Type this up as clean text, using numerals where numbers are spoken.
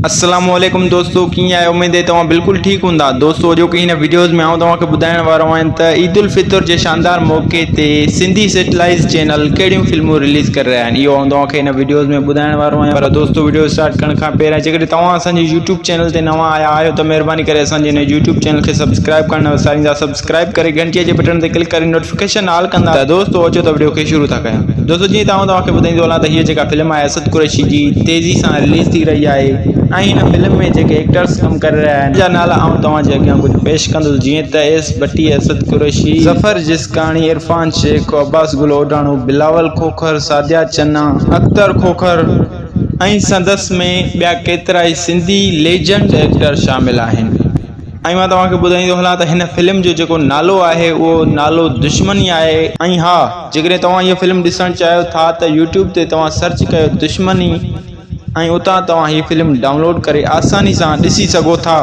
السلام عليڪم دوستو ڪيئن آهيو اميد آهي توهان بلڪل ٺيڪ هوندا دوستو اڄوڪي هن وڊيوز ۾ آئون توهان کي ٻڌائڻ وارو آهيان ته عيد الفطر جي شاندار موقعي تي سنڌي سيٽلائيز چينل ڪهڙيون فلمون رليز ڪري رهيا آهن اهو آئون توهان کي هن وڊيوز ۾ ٻڌائڻ وارو آهيان پر دوستو وڊيو اسٽارٽ ڪرڻ کان پهريان جيڪڏهن توهان اسان جي يوٽيوب چينل تي نوان آيا آهيو ته مهرباني ڪري اسان جي هن يوٽيوب چينل کي سبسڪرائب ڪرڻ نه وساريندا سبسڪرائب ڪري گهنٽي جي بٽڻ تي ڪلڪ ڪري نوٽيفڪيشن آل ڪندا ته دوستو اچو ته وڊيو کي شروع ٿا ڪيون دوستو جيئن ته آئون توهان کي ٻڌائيندو هلان ته هيء جيڪا فلم آهي اسد قريشي جي تيزي سان رليز ٿي رهي آهي ۽ هن فلم ۾ جيڪي ايڪٽرس ڪم ڪري رهيا آهن جا نالا آئون توهان جي اڳيان ڪجهه پيش ڪندس جيئن ته ايس ڀٽي، اسد قريشي، ظفر جسڪاڻي، عرفان شيخ، عباس گل اوڍاڻو، بلاول کوکر، سعديه چنا، اختر کوکر ۽ سندس ۾ ٻيا ڪيترائي سنڌي ليجنڊ ايڪٽر شامل آهن. ۽ مان توهان کي ٻڌائيندو هلان ته هن فلم جو جيڪو نالو آهي اهو نالو دشمني آهي ۽ ها جيڪڏهن توهان هيء فلم ڏسڻ چاهيو ٿا ته يوٽيوب تي توهان سرچ ڪيو دشمني ۽ اتان توهان هي فلم ڊائونلوڊ ڪري آساني سان ڏسي سگهو ٿا.